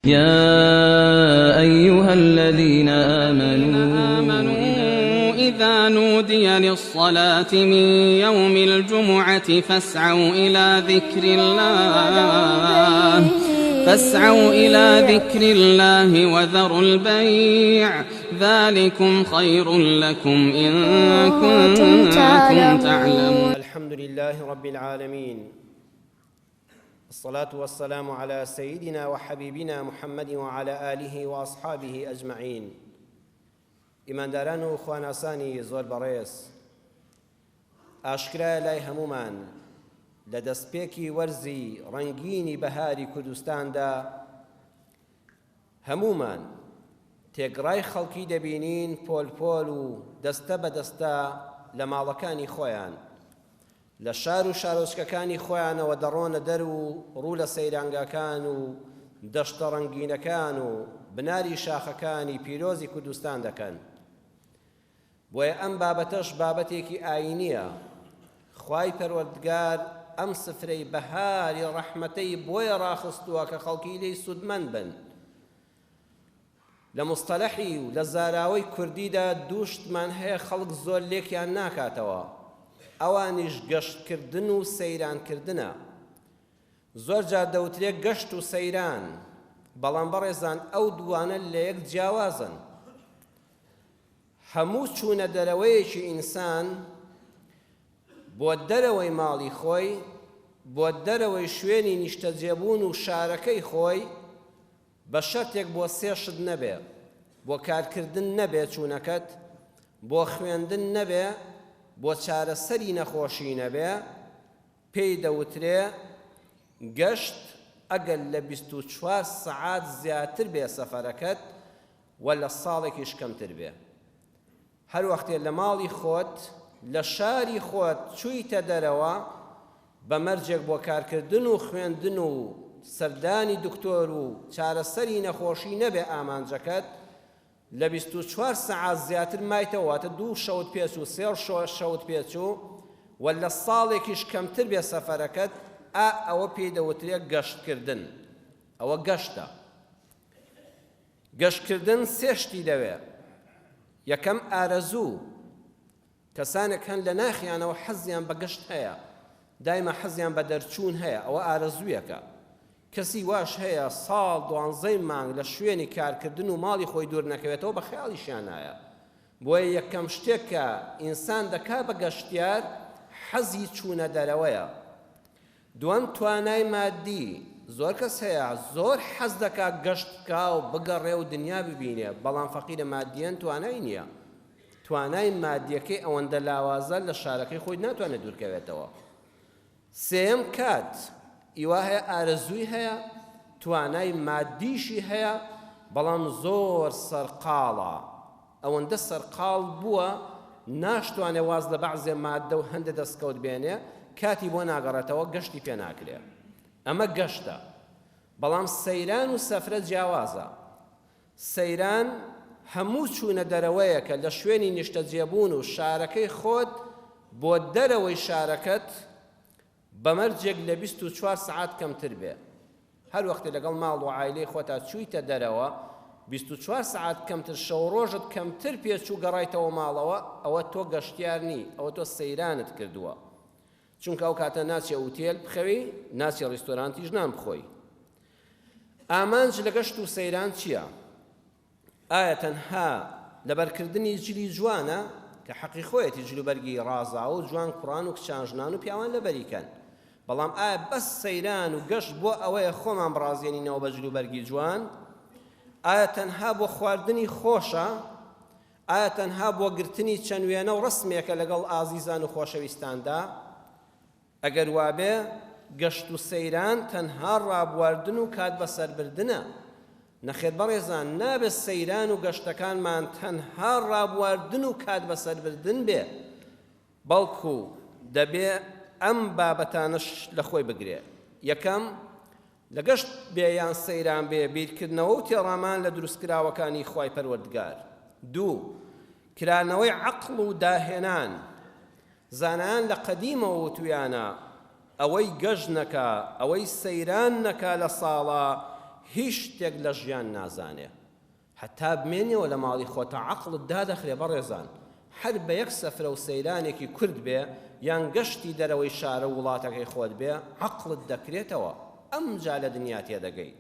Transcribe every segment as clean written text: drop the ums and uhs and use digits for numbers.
يا أيها الذين آمنوا إذا نودي للصلاة من يوم الجمعة فاسعوا إلى ذكر الله فاسعوا إلى ذكر الله وذروا البيع ذلكم خير لكم إن كنتم كنتم تعلمون. تعلمون الحمد لله رب العالمين الصلاة والسلام على سيدنا وحبيبنا محمد وعلى آله وأصحابه أجمعين ئیمانداران و خواناسانی زۆر بەڕێز ئاشکرایە لای هەمومان لە دەستپێکی وەرزی ڕەنگینی بەهاری کوردستاندا هەمومان تێگڕای خەڵکی دەبینین پۆل پۆل و دەستە بە دەستە لە ماڵەکانی خۆیان لە شار و شارۆچکەکانی خۆیانەوە دەڕۆنە دەر و ڕوو لە سەیرانگاکان و دەشتە ڕەنگینەکان و بناری شاخەکانی پیرۆزی کوردستان دەکەن. بۆیە ئەم بابەتەش بابەتێکی ئایینییە. خوای پەروەردگار ئەم سفرەی بەهاری ڕەحمەتەی بۆیە ڕاخستووە کە خەڵکی لێی سوودمەند بن. لە موستەلەحی و لە زاراوەی کوردیدا دوو شتمان هەیە خەڵک زۆر لێکیان ناکاتەوە، ئەوانیش گەشتکردن و سەیرانکردنە. زۆر جار دەوترێ گەشت و سەیران، بەڵام بەڕێزان ئەو دووانە لەیەک جیاوازن. هەموو چوونە دەرەوەیەکی ئینسان بۆ دەرەوەی ماڵی خۆی، بۆ دەرەوەی شوێنی نیشتەجێبوون و شارەکەی خۆی، بە شەرتێک بۆ سێ شت نەبێ، بۆ کارکردن نەبێ چوونەکەت، بۆ خوێندن نەبێ، بۆ چارەسەری نەخۆشی نەبێ، پێی دەوترێ گەشت، ئەگەر لە 24 سەعات زیاتر بێ سەفەرەکەت و لە ساڵێکیش کەمتر بێ. هەر وەختێ لە ماڵی خۆت، لە شاری خۆت چوویتە دەرەوە، بە مەرجێک بۆ کارکردن و خوێندن و سەردانی دکتۆر و چارەسەری نەخۆشی نەبێ ئامانجەکەت، لە 24 سەعات زیاتر مایتەوە، واتە دوو شەوت پێچوو، سێ شەوت پێچوو و لە ساڵێکیش کەمتر بێ سەفەرەکەت، ئا ئەوە پێی دەوترێ گەشتکردن. ئەوە گەشتە. گەشتکردن سێ شتی دەوێ، یەکەم ئارەزوو، کەسانێک هەن لە ناخیانەوە حەزیان بە گەشت هەیە، دایمە حەزیان بە دەرچوون هەیە، ئەوە ئارەزوویەکە. کەسی واش هەیە ساڵ دوانزەی مانگ لە شوێنی کارکردن و ماڵی خۆی دوور نەکەوێتەوە بە خەیاڵیشیان نایە. بۆیە یەکەم شتێک کە ئینسان دەکا بە گەشتیار حەزی چوونە دەرەوەیە. دووەم توانای مادی، زۆر کەس هەیە زۆر حەز دەکا گەشت بکا و بگەڕێ و دنیا ببینێ بەڵام فەقیرە مادیەن توانای نییە، توانای مادیەکەی ئەوەندە لاوازە لە شارەکەی خۆی ناتوانێت دوورکەوێتەوە. سێیەم کات، ئیوا هەیە ئارەزووی هەیە توانای مادیشی هەیە بەڵام زۆر سەرقاڵە، ئەوەندە سەرقاڵ بووە ناشتوانێ واز لە بەعزێ ماددە و هەندێ دەستکەوت بێنێ، کاتی بۆ ناگەڕێتەوە، گەشتی پێ ناکرێ. ئەمە گەشتە. بەڵام سەیران و سەفرە جیاوازە. سەیران هەموو چوونە دەرەوەیەکە لە شوێنی نیشتەجێبوون و شارەکەی خۆت بۆ دەرەوەی شارەکەت، بە مەرجێک لە 24 سەعات کەمتر بێ. هەر وەختێ لەگەڵ ماڵ و عایلەی خۆتا چوویتە دەرەوە، 24 سەعات کەمتر شەو ڕۆژت کەمتر پێچوو گەڕایتەوە ماڵەوە، ئەوە تۆ گەشتیار نی، ئەوە تۆ سەیرانت کردووە. چونکە ئەو کاتە ناچێ ئوتێل بخەوی، ناچێ ڕیستۆرانتیش نان بخۆی. ئامانج لە گەشت و سەیران چییە؟ ئایا تەنها لەبەرکردنی جلی جوانە کە حەقی خۆیەتی جلوبەرگی ڕازاوە و جوان کوڕان و کچان ژنان و پیاوان لەبەری کەن بەڵام ئایا بەس سەیران و گەشت بۆ ئەوەیە خۆمان بڕازێنینەوە بە جلوبەرگی جوان؟ ئایا تەنها بۆ خواردنی خۆشە؟ ئایا تەنها بۆ گرتنی چەند وێنە و ڕەسمێکە لەگەڵ ئازیزان و خۆشەویستاندا؟ ئەگەر وابێ گەشت و سەیران تەنها ڕابواردن و کات بەسەربردنە. نەخێر بەڕێزان نابێ سەیران و گەشتەکانمان تەنها ڕابواردن و کات بەسەربردن بێ، بەڵکو دەبێ ئەم بابەتانەش لەخۆی بگرێ. یەکەم، لە گەشت بێ یان سەیران بێ بیرکردنەوە و تێڕامان لە دروستکراوەکانی خوای پەروەردگار. دوو، کرانەوەی عەقڵ و داهێنان. زانایان لە قەدیمەوە وتویانە، ئەوەی گەشت نەکا، ئەوەی سەیران نەکا لە ساڵا، هیچ شتێک لە ژیان نازانێ. هەتا بمێنیەوە لە ماڵی خۆتا عەقڵت دادەخرێ بەڕێزان هەر بە یەک سەفرە و سەیرانێکی کورت بێ یان گەشتی دەرەوەی شارە و وڵاتەکەی خۆت بێ عەقڵت دەکرێتەوە ئەمجا لە دنیا تێدەگەی.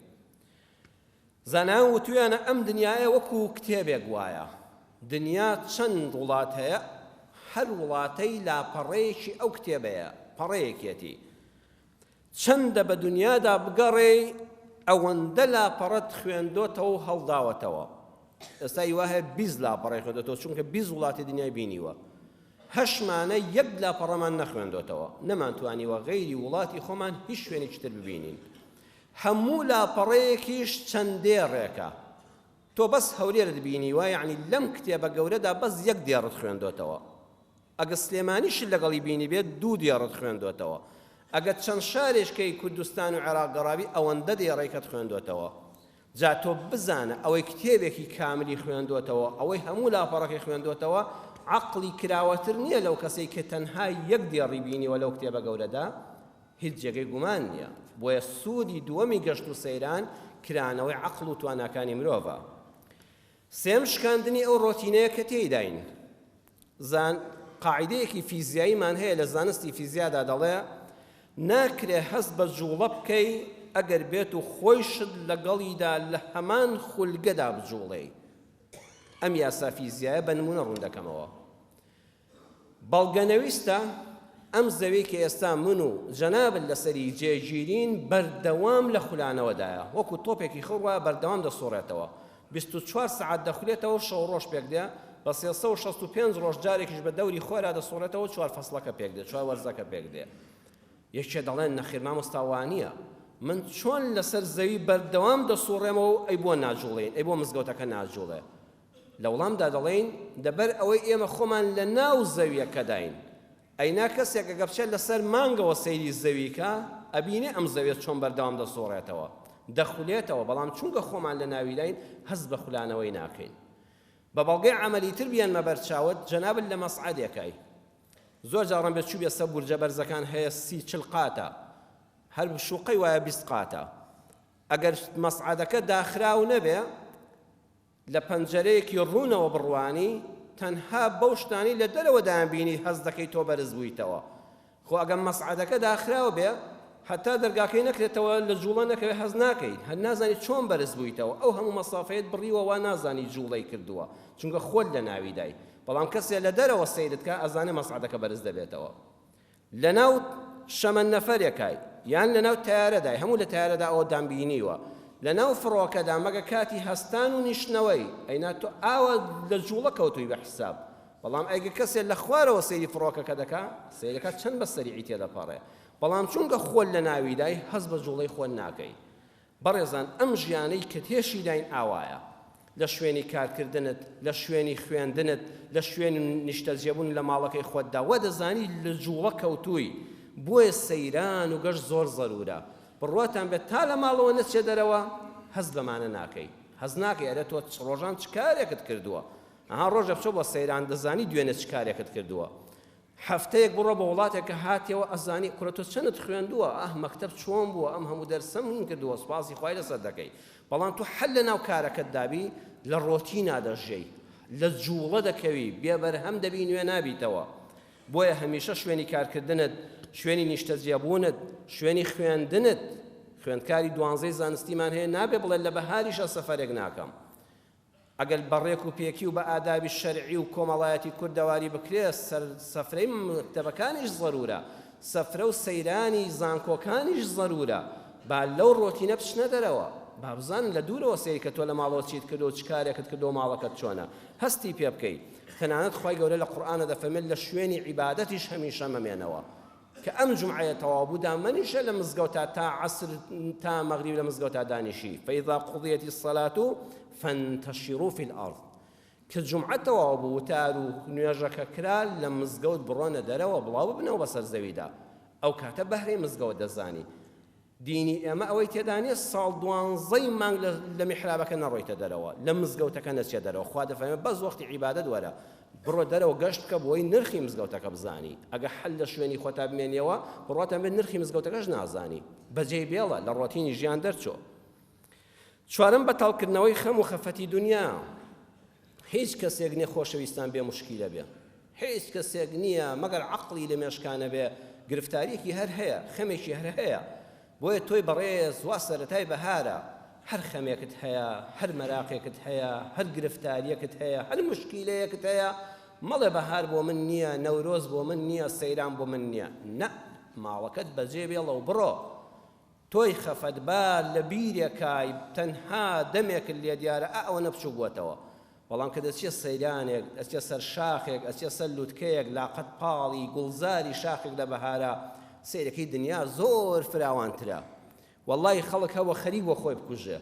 زانایان وتویانە ئەم دنیایە وەکو کتێبێک وایە دنیا چەند وڵات هەیە هەر وڵاتەی لاپەڕەیەکی ئەو کتێبەیە پەڕەیەکێتی چەندە بە دنیادا بگەڕێی ئەوەندە لاپەڕەت خوێندۆتەوە و هەڵداوەتەوە ئێستا ئی وا هەیە 20 لاپەڕەی خوێندۆتەوە چونکە 20 وڵاتی دنیای بینیوە هەشمانە یەک لاپەڕەمان نەخوێندۆتەوە نەمانتوانیوە غەیری وڵاتی خۆمان هیچ شوێنێکی تر ببینین هەموو لاپەڕەیەکیش چەند دێڕێکە. تۆ بەس هەولێرت بینیوە یەعنی لەم کتێبە گەورەدا بەس یەک دێڕت خوێندۆتەوە. ئەگە سلێمانیشت لەگەڵی بینیبێت دوو دێڕت خوێندۆتەوە. ئەگە چەند شارێکەی کوردستان و عێراق گەڕابی ئەوەندە دێڕێکەت خوێندۆتەوە. جا تۆ بزانە ئەوەی کتێبێکی کاملی خوێندۆتەوە، ئەوەی هەموو لاپەڕەکەی خوێندۆتەوە، عەقڵی کراوەتر نییە لەو کەسەی کە تەنها یەک دێڕی بینیوە لەو کتێبە گەورەدا؟ هیچ جێگەی گومان نییە، بۆیە سوودی دووەمی گەشت و سەیران کرانەوەی عەقڵ و تواناکانی مرۆڤە. سێم شکاندنی ئەو ڕۆتینەیە کە تێیداین. زان قاعیدەیەکی فیزیاییمان هەیە لە زانستی فیزیادا دەڵێ ناکرێ هەست بە جوڵە بکەی ئەگەر بێت و خۆیشت لەگەڵیدا لە هەمان خولگەدا بجوڵێی. ئەم یاسا فیزیایە بە نموونە ڕوون دەکەمەوە. بەڵگەنەویستە، ئەم زەویەی کە ئێستا من و جەنابت لەسەری جێگیرین بەردەوام لە خولانەوەدایە، وەکو تۆپێکی خڕ وایە بەردەوام دەسوڕێتەوە، 24 سەعات دەخولێتەوە شەو ڕۆژ پێکدێ، بە 365 ڕۆژ جارێکیش بە دەوری خۆرا دەسوڕێتەوە چوار فەسڵەکە پێکدێ، چوار وەرزەکە پێکدێ. یەکێ دەڵێن نەخێر مامۆستا وانییە، من چۆن لەسەر زەوی بەردەوام دەسوڕێمەوە و ئەی بۆ ناجوڵێین، ئەی بۆ مزگەوتەکە ناجوڵێ؟ لە وڵامدا دەڵێین، لەبەر ئەوەی ئێمە خۆمان لە ناو زەویەکەداین، ئەینا کەسێک ئەگەر بچێت لەسەر مانگەوە سەیری زەوی کا، ئەبینێ ئەم زەویە چۆن بەردەوام دەسوڕێتەوە، دەخولێتەوە، بەڵام چونکە خۆمان لە ناویداین هەست بە خولانەوەی ناکەین. بە بەڵگەی عەمەلی تر بیێنمە بەر چاوت، جەنابت لە مەسعەدێکای، زۆر جار ڕەنگە چووبێ سەر بورجە بەرزەکان هەیە 30 40 قاتە، هەر شوقەی وایە 20 قاتە، ئەگەر مەسعەدەکە داخراو نەبێ، لە پەنجەرەیەکی ڕوونەوە بڕوانی، تەنها بەو شتانەی لە دەرەوە دەیانبینی هەست دەکەی تۆ بەرز بوویتەوە. خۆ ئەگەر مەسعەدەکە داخراو بێ، هەتا دەرگاکەی نەکرێتەوە لە جووڵە نەکەوێ هەست ناکەی، هەر نازانی چۆن بەرز بوویتەوە، ئەو هەموو مەسافەیەت بڕیوە وا نازانی جووڵەی کردووە، چونکە خۆت لە ناویدای. بەڵام کەسێ لە دەرەوە سەیرت کا ئەزانێ مەسعەدەکە بەرز دەبێتەوە. لەناو شەمەندەفەرێکای یان لەناو تەیارەدای، هەموو لە تەیارەدا ئەوەتان بینیوە، لەناو فڕۆکەدا مەگە کاتی هەستان و نیشتنەوەی، ئەینا تۆ ئاوا لە جوڵە کەوتووی بە حیساب، بەڵام ئەگەر کەسێ لە خوارەوە سەیری فڕۆکەکە دەکا، سەیرەکا چەند بە سەریعی تێدەپەڕێ، بەڵام چونکە خۆت لەناویدای هەست بە جوڵەی خۆت ناکەی. بەڕێزان ئەم ژیانەی کە تێشیداین ئاوایە، لە شوێنی کارکردنت، لە شوێنی خوێندنت، لە شوێنی نیشتەجێبوون لە ماڵەکەی خۆتدا وا دەزانی لە جوڵە کەوتووی، بۆیە سەیران و گەشت زۆر زەرورە، بڕواتان بێت تا لە ماڵەوە نەچیە دەرەوە هەست بەمانە ناکەی، هەست ناکەی ئەرێ تۆ ڕۆژان چ کارێکت کردووە، ئەها ڕۆژێ بچۆ بۆ سەیران دەزانی دوێنێ چ کارێکت کردووە، هەفتەیەک بڕۆ بۆ وڵاتێک کە هاتیەوە ئەزانی کورە تۆ چەنت خوێندووە ئاه مەکتەب چۆن بووە ئەم هەموو دەرسەم هین کردووە سوپاسی خوای لەسەر دەکەی بەڵام تۆ حەل لەناو کارەکەت دابی لە ڕۆتینا دەژێی لە جوڵە دەکەوی بێبەرهەم دەبی نوێ نابیتەوە بۆیە هەمیشە شوێنی کارکردنت شوێنی نیشتەجێبوونت شوێنی خوێندنت خوێندکاری دوانزەی زانستیمان هەیە نابێ بڵێ لە بەهاریشە سەفەرێک ناکەم ئەگەر بە ڕێک و پێکی و بە ئادابی شەرعی و کۆمەڵایەتی کوردەواری بکرێ سەر سەفرەی مەکتەبەکانیش زەرورە، سەفرە و سەیرانی زانکۆکانیش زەرورە، با لەو ڕۆتینە بچنە دەرەوە، با بزانن لە دوورەوە سەیر کە تۆ لە ماڵەوە چیت کردووە و چ کارێکت کردووە و ماڵەکەت چۆنە، هەستی پێ بکەی. تەنانەت خوای گەورە لە قورئانا دەفەرمێت لە شوێنی عیبادەتیش هەمیشە مەمێنەوە. کە ئەم جومعەیە تەواو بوو دامەنیشە لە مزگەوتا تا عەسر تا مەغریب لە مزگەوتا دانیشی فإذا قضیت الصلاة فانتشروا في الأرض کە جومعە تەواو بوو وتار و نوێژەکە کرا لە مزگەوت بڕۆنە دەرەوە بڵاو ببنەوە بەسەر زەویدا ئەو کاتە بەهرەی مزگەوت دەزانی دینی ئێمە ئەوەی تێدا نییە ساڵ دوانزەی مانگ لە میحرابەکە نەڕۆیتە دەرەوە، لە مزگەوتەکە نەچیە دەرەوە، خوا دەفەرمێ بەس وەختی عیبادەت وەرە، بڕۆ دەرەوە گەشت بکە بۆی نرخی مزگەوتەکە بزانی، ئەگە حەل لە شوێنی خۆتا بمێنیەوە بڕواتان بێت نرخی مزگەوتەکەش نازانی، بەجێی بێڵە، لە ڕۆتینی ژیان دەرچۆ. چوارەم بەتاڵکردنەوەی خەم و خەفەتی دونیا. هیچ کەسێک نیە خۆشەویستان بێ موشکیلە بێ. هیچ کەسێک نیە مەگەر عەقڵی لە مێشکا نەبێ گرفتاریەکی هەر هەیە، خەمێکی هەر هەیە. بۆیە تۆی بەڕێز وا سەرەتای بەهارە هەر خەمێکت هەیە، هەر مەراقێکت هەیە، هەر گرفتاریەکت هەیە، هەر موشکیلەیەکت هەیە، مەڵێ بەهار بۆ من نیە، نەورۆز بۆ من نیە، سەیران بۆ من نیە. نە، ماڵەکەت بەجێ بێڵە و بڕۆ. تۆی خەفەتبار لە بیرێکای تەنها دەمێکت لێ دیارە ئا ئەوەنە بچوک بوەتەوە بەڵام کە دەچیە سەیرانێک ئەچیە سەر شاخێک ئەچیە سەر لوتکەیەک لاقەت پاڵی گوڵزاری شاخێک لە بەهارا سەیرەکەی دنیا زۆر فراوانترە وەڵی خەڵک هەوە خەریک بۆ خۆی بکوژێ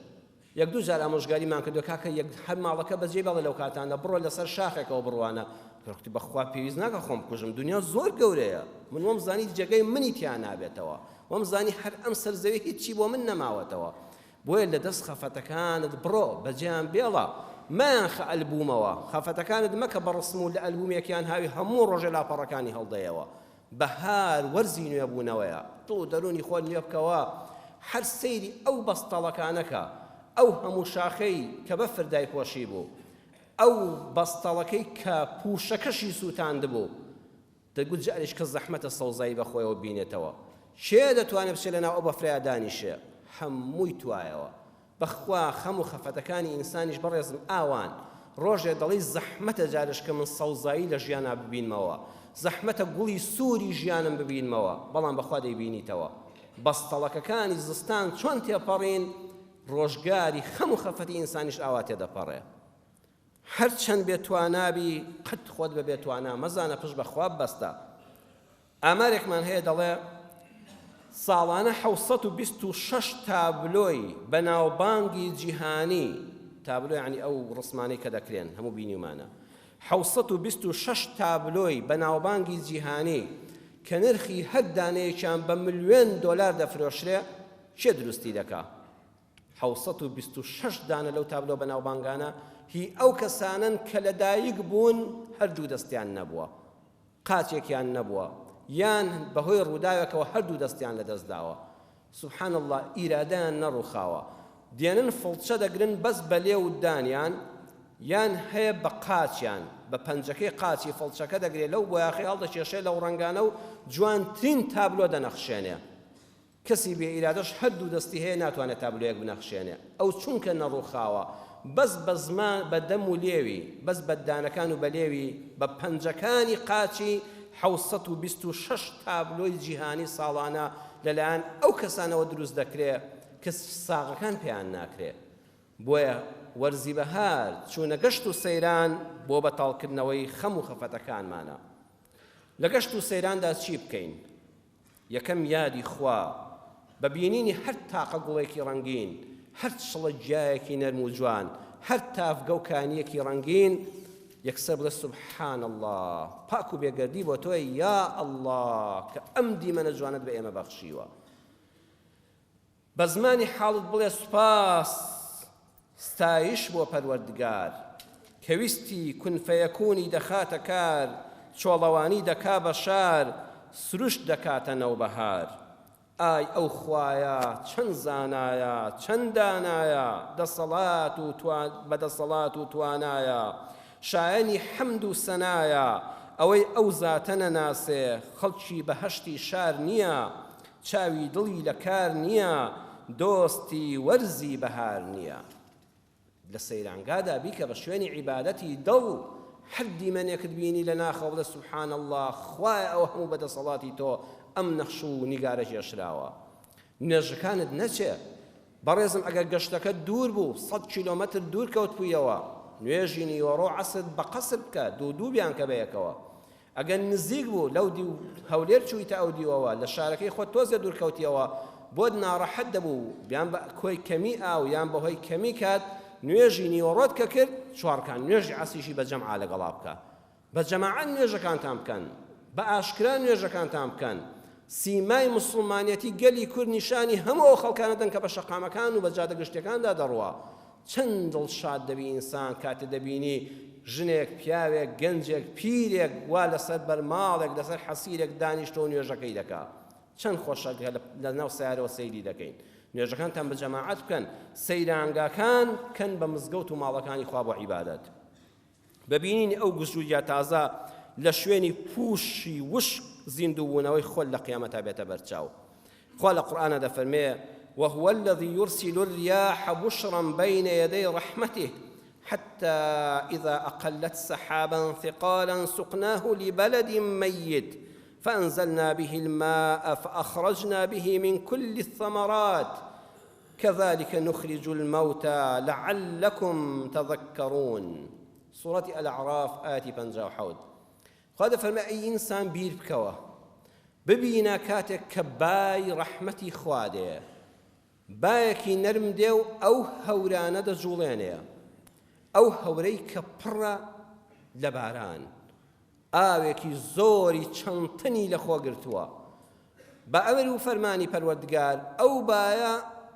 یەک دوو جار ئامۆژگاریمان کردوە کاکە یەک هەر ماڵەکە بەجێ بێڵە لەو کاتانە بڕۆ لەسەر شاخێکەوە بڕوانە گوتی بەخوا پێویست ناکە خۆم بکوژم دنیا زۆر گەورەیە من وەم زانی جێگەی منی تیا نابێتەوە وەم زانی هەر ئەم سەر زەوی هیچی بۆ من نەماوەتەوە بۆیە لە دەست خەفەتەکانت بڕۆ بەجێیان بێڵە مەیانخە ئەلبومەوە خەفەتەکانت مەکە بە ڕسم و لە ئەلبومێکیان هاوی هەموو ڕۆژێ لاپەڕەکانی هەڵدەیەوە بەهار وەرزی نوێبوونەوەیە، دڵ و دەروونی خۆت نوێ بکەوە، هەر سەیری ئەو بەستەڵەکانە کە، ئەو هەموو شاخەی کە بەفر دایپۆشیبوو، ئەو بەستەڵەکەی کە پووشەکەشی سووتاندبوو، دەتگوت جارێکی کە زەحمەتە سەوزایی بە خۆیەوە ببینێتەوە، کێ دەتوانێ بچێ لەناو ئەو بەفرەیا دانیشێ؟ هەمووی توایەوە. بەخوا خەم و خەفەتەکانی ئینسانیش بەڕێزم ئاوان، ڕۆژێ دەڵێی زەحمەتە جارێشکە من سەوزایی لە ژیانا ببینمەوە، زەحمەتە گوڵی سووری ژیانم ببینمەوە، بەڵام بەخوا دەیبینیتەوە. بەستەڵەکەکانی زستان چۆن تێپەڕین، ڕۆژگاری خەم و خەفەتی ئینسانیش ئاوا تێدەپەڕێ. هەرچەند بێ توانا بی، قەت خۆت بە بێ توانا مەزانە پشت بە خوا ببەستە. ئامارێکمان هەیە دەڵێ ساڵانە 726 تابلۆی بەناوبانگی جیهانی، تابلۆ یعنی ئەو ڕسمانەی کە دەکرێن هەموو بینیومانە، 726 تابلۆی بەناوبانگی جیهانی کە نرخی هەر دانەیەکیان بە ملیۆن دۆلار دەفرۆشرێ، کێ دروستی دەکا؟ 726 دانە لەو تابلۆ بەناوبانگانە هی ئەو کەسانەن کە لەدایک بوون هەردوو دەستیان نەبووە. قاچێکیان نەبووە یان بەهۆی ڕووداوێکەوە هەردوو دەستیان لەدەست داوە سبحان اللە ئیرادەیان نەڕووخاوە دێنن فڵچە دەگرن بەس بە لێو و دانیان یان هەیە بە قاچیان بە پەنجەکەی قاچی فڵچەکە دەگرێ لەو بۆیاخەی هەڵدەکێشێ لەو ڕەنگانە و جوانترین تابلۆ دەنەخشێنێ. کەسی بێ ئیرادەش هەردوو دەستی هەیە ناتوانێت تابلۆیەک بنەخشێنێ ئەو چونکە نەڕوخاوە بەس بە زمان بە دەم و لێوی بەس بە ددانەکان و بە لێوی بە پەنجەکانی قاچی 726 تابلۆی جیهانی ساڵانە لەلایەن ئەو کەسانەوە دروست دەکرێ کە ساغەکان پێیان ناکرێ بۆیە وەرزی بەهار چوونە گەشت و سەیران بۆ بەتاڵکردنەوەی خەم و خەفەتەکانمانە لە گەشت و سەیراندا چی بکەین؟ یەکەم یادی خوا، بە بینینی هەر تاقە گوڵێکی ڕەنگین، هەر چڵە گیایەکی نەرم و جوان، هەر تاڤگە و کانییەکی ڕەنگین، یەکسەر بڵێ سبحان اللە، پاک و بێگەردی بۆ تۆیە یا اللە کە ئەم دیمەنە جوانەت بە ئێمە بەخشیوە. بە زمانی حاڵت بڵێ سوپاس، ستایش بۆ پەروەردگار، کە ویستی کون فەیەکونی دەخاتە کار، چۆڵەوانی دەکا بە شار، سروشت دەکاتە نەوبەهار. ئای ئەو خوایە چەند زانایە، چەند دانایە، دەسەڵات و بە دەسەڵات و توانایە، شایەنی حەمد و سەنایە، ئەوەی ئەو زاتە نەناسێ، خەڵکی بەهەشتی شار نییە، چاوی دڵی لە کار نییە، دۆستی وەرزی بەهار نییە. لە سەیرانگادا بیکە بە شوێنی عیبادەتی دڵ، هەر دیمەنێکت بینی لە ناخەوە بڵێ سبحان اللە، خوایە ئەوە هەموو بە دەسەڵاتی تۆ ئەم نەخش و نیگارە کێشراوە. نوێژەکانت نەچێ. بەڕێزم ئەگەر گەشتەکەت دوور بوو، سەت کیلۆمەتر دوور کەوتبوویەوە، نوێژی نیوەڕۆ عەسرت بە قەسر بکە، دوو دوو بیانکە بەیەکەوە. ئەگەر نزیک بوو لەو دیو هەولێر چوویتە ئەو دیوەوە لە شارەکەی خۆت تۆزێ دوور کەوتیەوە بۆت ناڕەحەت دەبوو یان بە کۆی کەمی ئاو یان بەهۆی کەمی کات نوێژی نیوەڕۆت کە کرد چوارکان نوێژی عەسریشی بە جەمعا لەگەڵا بکە بە جەماعەت نوێژەکانتان بکەن بە ئاشکرا نوێژەکانتان بکەن سیمای موسڵمانیەتی گەلی کورد نیشانی هەموو ئەو خەڵکانە دەن کە بە شەقامەکان و بە جادە گشتیەکاندا دەڕوا چەند دڵشاد دەبی ئینسان کاتێ دەبینی ژنێک، پیاوێک، گەنجێک، پیرێک وا لەسەر بەرماڵێک، لەسەر حەسیرێک دانیشتوە و نوێژەکەی دەکا. چەند خۆشە کە لە ناو سەیارەوە سەیری دەکەین. نوێژەکانتان بە جەماعەت بکەن، سەیرانگاکان بکەن بە مزگەوت و ماڵەکانی خوا بۆ عیبادەت. بە بینینی ئەو گژوگیا تازە لە شوێنی پووشی وشک زیندووبوونەوەی خۆل لە قیامەتا بێتە بەرچاو. خوا لە قورئانا دەفەرمێ، وهو الذی یرسل الریاح بشرا بین یدی رحمته حتی اذا اقلت سحابا ثقالا سقناه لبلد میت فانزلنا به الماء فاخرجنا به من كل الثمرات كذلك نخرج الموتى لعلكم تذكرون سورة الأعراف ئایەتی 57 خوا دەفەرمێ ئەی ئینسان بیر بکەوە ببینە کاتێک کە بای ڕەحمەتی خوا دێ بایەکی نەرم دێ و ئەو هەورانە دەجوڵێنێ ئەو هەورەی کە پڕە لە باران ئاوێکی زۆری چەند تنی لەخۆ گرتووە. بە ئەمر و فەرمانی پەروەردگار ئەو بایە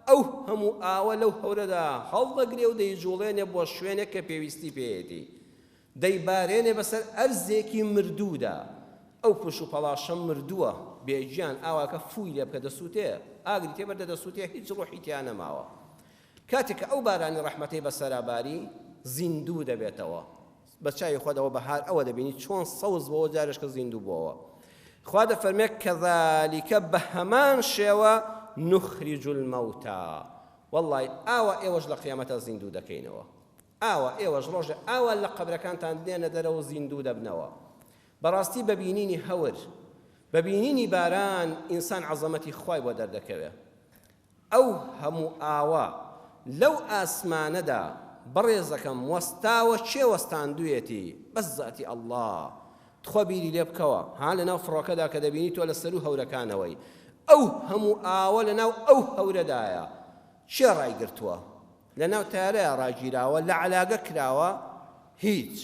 ئەو هەموو ئاوە لەو هەورەدا هەڵدەگرێ و دەیجوڵێنێ بۆ شوێنێک کە پێویستی پێیەتی. دەیبارێنێ بەسەر ئەرزێکی مردوودا. ئەو پوش و پەڵاشە مردووە، بێ گیان، ئاواکە فووی لێ بکە دەسووتێ، ئاگری تێ بەردە دەسووتێ، هیچ ڕۆحی تیا نەماوە. کاتێک کە ئەو بارانی ڕەحمەتەی بەسەرا باری، زیندوو دەبێتەوە. بە چاوی خۆت ئەوە بەهار ئەوە دەبینی چۆن سەوز بۆوە جارێش کە زیندوو بۆوە. خوا دەفەرمێ کەذالکە بە هەمان شێوە نخرج الموتى وەڵڵای ئاوا ئێوەش لە قیامەتا زیندوو دەکەینەوە. ئاوا ئێوەش ڕۆژێ ئاوا لە قەبرەکانتان دێنە دەرەوە زیندوو دەبنەوە. بەڕاستی بە بینینی هەور، بە بینینی باران ئینسان عەزەمەتی خوای بۆ دەردەکەوێ. ئەو هەموو ئاوە لەو ئاسمانەدا بەڕێزەکەم وەستاوە کێ وەستاندویەتی بەس زاتی اللە تخوا بیری لێ بکەوە ها لەناو فڕۆکەدا کە دەبینی تۆ لە سەروو هەورەکانەوەی ئەو هەموو ئاوە لەناو ئەو هەورەدایە کێ ڕایگرتووە لەناو تەیارەیا ڕاگیراوە لە عەلاگە کراوە هیچ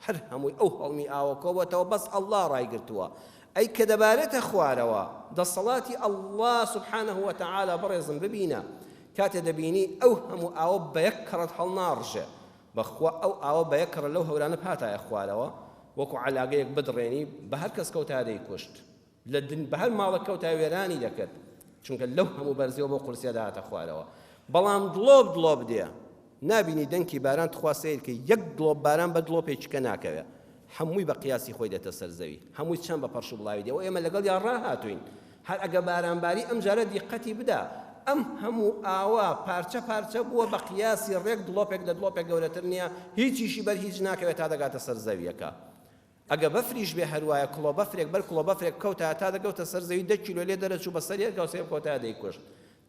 هەر هەمووی ئەو هەڵمی ئاوە کۆبۆتەوە بەس اللە ڕایگرتووە ئەی کە دەبارێتە خوارەوە دەسەڵاتی اللە سبحانه وتعالی بەڕێزم ببینە کاتێ دەبینی ئەو هەموو ئاوە بە یەک کەڕەت هەڵناڕژێ بەخوا ئەو ئاوە بە یەک کەڕەت لەو هەورانە بهاتایە خوارەوە وەکو عەلاگەیەک بدڕێنی بە هەر کەس کەوتایە دەیکوشت لە دن بە هەر ماڵە کەوتایە وێرانی دەکرد چونکە لەو هەموو بەرزیەوە بۆ قورسیە دەهاتە خوارەوە بەڵام دڵۆپ دڵۆپ دێ نابینی دەنکی باران تخوا سەیر کە یەک دڵۆپ باران بە دڵۆپێکی کە ناکەوێ هەمووی بە قیاسی خۆی دێتە سەر زەوی هەمووی چەند بە پەرش و بڵاوی دێ و ئێمە لەگەڵیا ڕاهاتوین هەر ئەگە بارانباری ئەم جارە دیقەتی بدا ئەم هەموو ئاوە پارچە پارچە بووە بە قیاسی ڕێک دڵۆپێک لە دڵۆپێک گەورەتر نییە هیچیشی بەر هیچ ناکەوێت تا دەگاتە سەر زەویەکە ئەگە بەفریش بێ هەروایە کڵۆ بەفرێک بەر کڵۆ بەفرێک بکەوتایە تا دەگەوتە سەر زەوی دە کیلۆ لێ دەرەچوو بە سەر یەک گەوسێ بکەوتایە دەیکوشت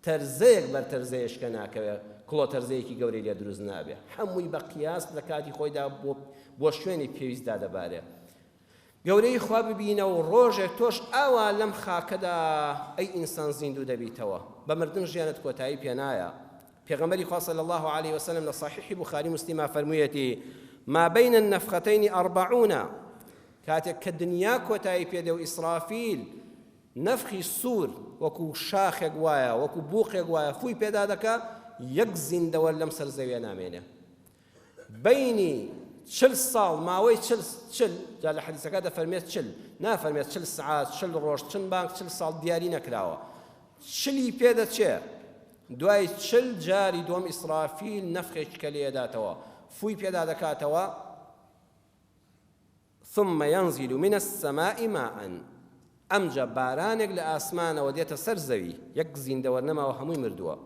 تەرزەیەک بەر تەرزەیەش کە ناکەوێ کڵۆ تەرزەیەکی گەورەی لێ دروست نابێ هەمووی بە قیاس لە کاتی خۆیدا بۆ بۆ شوێنی پێویست دادەبارێ گەورەی خوا ببینە و ڕۆژێک تۆش ئاوا لەم خاکەدا ئەی ئینسان زیندوو دەبیتەوە بە مردن ژیانت کۆتایی پێنایە پێغەمبەری خوا صلی اللە علیە وسلم لە صحیحی بوخاری مسلما فەرموویەتی ما بین النفختین اربعون کاتێک کە دنیا کۆتایی پێدێ و ئیسرافیل نەفخی سوور وەکو شاخێک وایە وەکو بوقێک وایە فوی پێدا دەکا یەک زیندەوەر لەم سەر زەویە نامێنێ بەینی چل ساڵ ماوەی چل چل جا لە حەدیسەکە دەفەرمێت چل نافەرمێت چل سعات چل ڕۆژ چل بانک چل ساڵ دیاری نەکراوە چلی پێدەچێ دوای چل جاری دووەم ئیسرافیل نەفخێکی کە لێداتەوە فوی پێدا دەکاتەوە ثم ينزل من السماء ماء ئەمجا بارانێک لە ئاسمانەوە دێتە سەر زەوی یەک زیندەوەر نەماوە هەمووی مردووە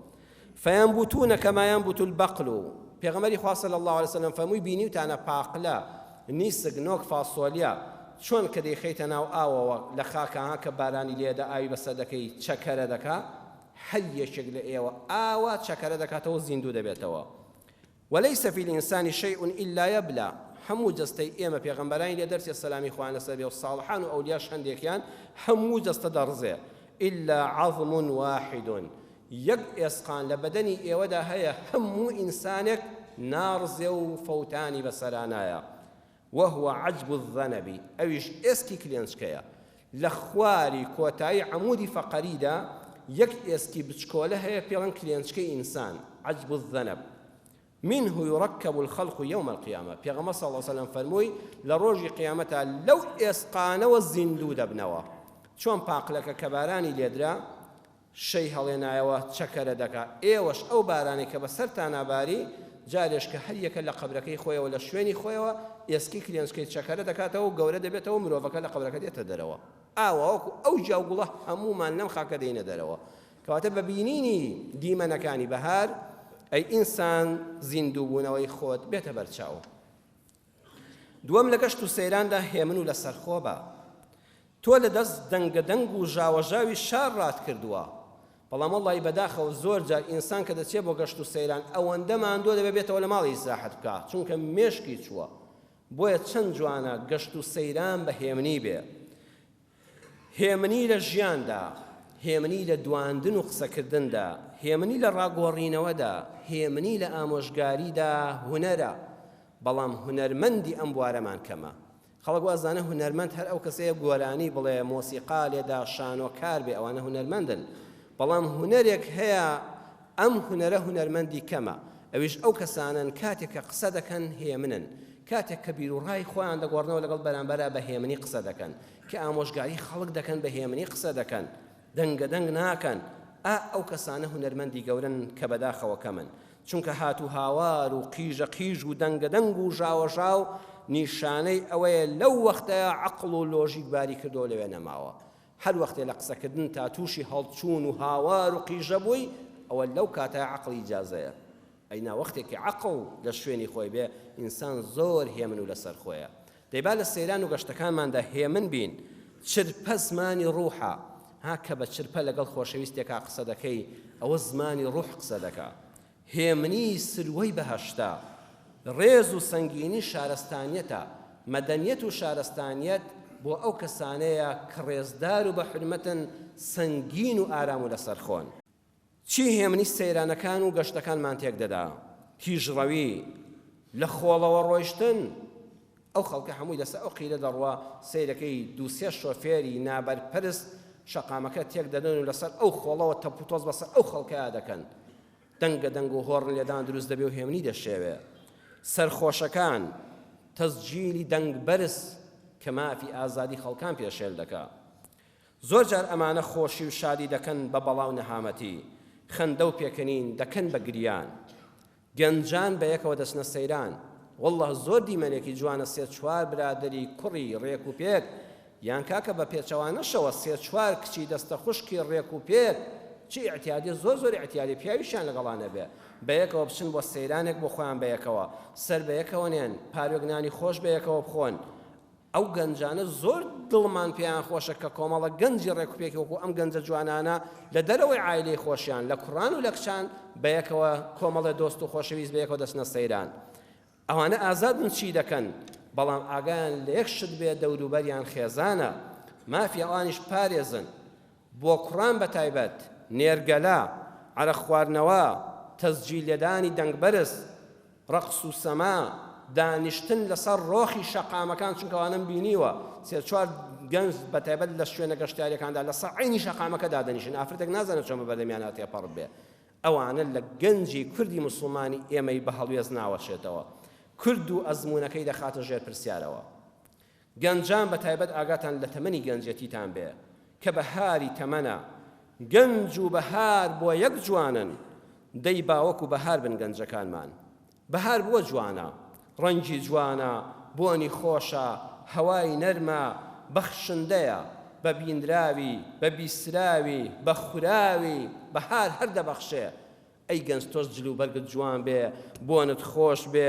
فينبتون كما ينبت البقل پێغەمبەری خوا صلی الله علیه وسلم فەرمووی بینیوتانە پاقلە نیسک نۆک فاسۆلیا چۆن کە دەیخەیتە ناو ئاوەوە لە خاکە ها کە بارانی لێدا ئاوی بەسەر دەکەی چەکەرە دەکا هەر یەکێک لە ئێوە ئاوا چەکەرە دەکاتەوە زیندوو دەبێتەوە وليس في الإنسان شيء إلا يبلى هەموو جەستەی ئێمە پێغەمبەرانی لێ دەرچێ سەلامی خوایان لەسەر بێ و ساڵحان و ئەولیاش هەندێکیان هەموو جەستە دەڕزێ إلا عظم واحد یەک ئێسقان لە بەدەنی ئێوەدا هەیە هەموو ئینسانێک ناڕزێ و فەوتانی بەسەرا نایە وهو عجب الذنب ئەویش ئێسکی کلێنچکەیە لە خواری کۆتایی عەمودی فەقەریدا یەک ئێسکی بچکۆلە هەیە پێڵێن کلێنچکەی ئینسان، عجب الذنب، منه یرکب الخلق یوم القیامە، پێغەمبەر صلی اللە علیە وسلم فەرمووی لە ڕۆژی قیامەتا لەو ئێسقانەوە زیندوو دەبنەوە، چۆن پاقلەکە کە بارانی لێدرا. شەی هەڵێنایەوە چەکەرە دەکا، ئێوەش ئەو بارانەی کە بەسەرتانا باری، جارێش کە هەر یەکە لە قەبرەکەی خۆیەوە لە شوێنی خۆیەوە ئێسکی کلێنچکەی چەکەرە دەکاتەوە و گەورە دەبێتەوە و مرۆڤەکە لە قەبرەکە دێتە دەرەوە. ئاوا وەکو ئەو گیا و گوڵە هەموومان لەم خاکە دێینە دەرەوە. کەواتە بە بینینی دیمەنەکانی بەهار، ئەی ئینسان زیندووبوونەوەی خۆت بێتە بەرچاو. دووەم، لە گەشت و سەیراندا هێمن و لەسەرخۆ بە. تۆ لە دەست دەنگە دەنگ و ژاوەژاوی شار ڕات کردووە. بەڵام وەڵڵاهی بەداخەوە زۆر جار ئینسان کە دەچێ بۆ گەشت و سەیران ئەوەندە ماندووە دەبێ بێتەوە لە ماڵی ئیسراحەت بکا چونکە مێشکی چووە. بۆیە چەند جوانە گەشت و سەیران بە هێمنی بێ. هێمنی لە ژیاندا، هێمنی لە دواندن و قسەکردندا، هێمنی لە ڕاگۆڕینەوەدا، هێمنی لە ئامۆژگاریدا هونەرە، بەڵام هونەرمەندی ئەم بوارەمان کەمە. خەڵک وا ئەزانێ هونەرمەند هەر ئەو کەسەیە گۆرانی بڵێ، مۆسیقا لێدا، شانۆکار بێ، ئەوانە هونەرمەندن. بەڵام هونەرێک هەیە ئەم هونەرە هونەرمەندی کەمە، ئەویش ئەو کەسانەن کاتێک کە قسە دەکەن هێمنن، کاتێک کە بیروڕای خۆیان دەگۆڕنەوە لەگەڵ بەرامبەرا بە هێمنی قسە دەکەن، کە ئامۆژگاری خەڵک دەکەن بە هێمنی قسە دەکەن، دەنگە دەنگ ناکەن، ئا ئەو کەسانە هونەرمەندی گەورەن کە بەداخەوە کەمن، چونکە هات و هاوار و قیژە قیژ و دەنگە دەنگ و ژاوەژاو نیشانەی ئەوەیە لەو وەختەیا عەقڵ و لۆژیک باری کردەوە لەوێ نەماوە. هەر وەختێ لە قسەکردن تا تووشی هەڵچوون و هاوار و قیژە بووی، ئەوە لەو کاتە عەقڵ ئیجازەیە. ئەینا وەختێ کە عەقڵ لە شوێنی خۆی بێ، ئینسان زۆر هێمن و لەسەر خۆیە. دەی با لە سەیران و گەشتەکانماندا هێمن بین. چرپە زمانی ڕووحە. ها کە بە چرپە لەگەڵ خۆشەویستێکا قسە دەکەی، ئەوە زمانی ڕووح قسە دەکا. هێمنی سروەی بەهەشتە، ڕێز و سەنگینی شارستانیەتە، مەدەنیەت و شارستانیەت بۆ ئەو کەسانەیە کە ڕێزدار و بە حورمەتن، سەنگین و ئارام و لەسەرخۆن. چی هێمنی سەیرانەکان و گەشتەکانمان تێکدەدا؟ تیژڕەوی، لە خۆڵەوە ڕۆیشتن، ئەو خەڵکە هەمووی لەسەر ئەو قیرە دەڕوا، سەیرەکەی دوو سێ شۆفێری نابەرپرس شەقامەکە تێکدەدەن و لەسەر ئەو خۆڵەوە تەپوتۆز بەسەر ئەو خەڵکەیا دەکەن. دەنگە دەنگ و هۆڕن لێدان دروست دەبێ و هێمنی دەشێوێ. سەرخۆشەکان، تەسجیلی دەنگ بەرز کە مافی ئازادی خەڵکان پێشێل دەکا. زۆر جار ئەمانە خۆشی و شادی دەکەن بە بەڵا و نەهامەتی، خەندە و پێکەنین دەکەن بە گریان. گەنجان بەیەکەوە دەچنە سەیران. واللە زۆر دیمەنێکی جوانە سێ چوار برادەری کوڕی ڕێک و پێک یان کاکە بە پێچەوانەشەوە سێ چوار کچی دەستە خوشکی ڕێک و پێک چ ئیعتیادیە زۆر زۆر ئیعتیادیە پیاویشیان لەگەڵا نەبێ بەیەکەوە بچن بۆ سەیرانێک بۆ خۆیان بەیەکەوە سەر بەیەکەوە نێن پاروێک نانی خۆش بەیەکەوە بخۆن ئەو گەنجانە زۆر دڵمان پێیان خۆشە کە کۆمەڵە گەنجی ڕێکوپێکی وەکو ئەم گەنجە جوانانە لە دەرەوەی عایلەی خۆشیان لە کوڕان و لە کچان بەیەکەوە کۆمەڵە دۆست و خۆشەویست بەیەکەوە دەچنە سەیران ئەوانە ئازادن چی دەکەن بەڵام ئاگایان لە یەک شت بێ دەوروبەریان خێزانە مافی ئەوانیش پارێزن بۆ کوڕان بە تایبەت نێرگەلە عەرەق خواردنەوە تەسجیل لێدانی دەنگ بەرز ڕەقس و سەما، دانیشتن لەسەر ڕۆخی شەقامەکان، چونکە ئەوانەم بینیوە سێ چوار گەنج بەتایبەت لە شوێنە گەشتیاریەکاندا لەسەر عەینی شەقامەکە دادەنیشن، ئافرەتێک نازانێت چۆن بە بەردەمیانا تێپەڕ بێ. ئەوانە لە گەنجی کوردی موسڵمانی ئێمەی بە هەڵوێست ناوەشێتەوە. کورد و ئەزموونەکەی دەخاتە ژێر پرسیارەوە. گەنجان بە تایبەت ئاگاتان لە تەمەنی گەنجێتیتان بێ کە بەهاری تەمەنە، گەنج و بەهار بۆ یەک جوانن، دەی با وەکو بەهار بن گەنجەکانمان. بەهار بۆ جوانە؟ ڕەنگی جوانە، بۆنی خۆشە، هەوای نەرمە، بەخشندەیە، بە بینراوی، بە بیستراوی، بە خوراوی، بەهار هەر دەبەخشێ. ئەی گەنج تۆش جل و بەرگت جوان بێ، بۆنت خۆش بێ،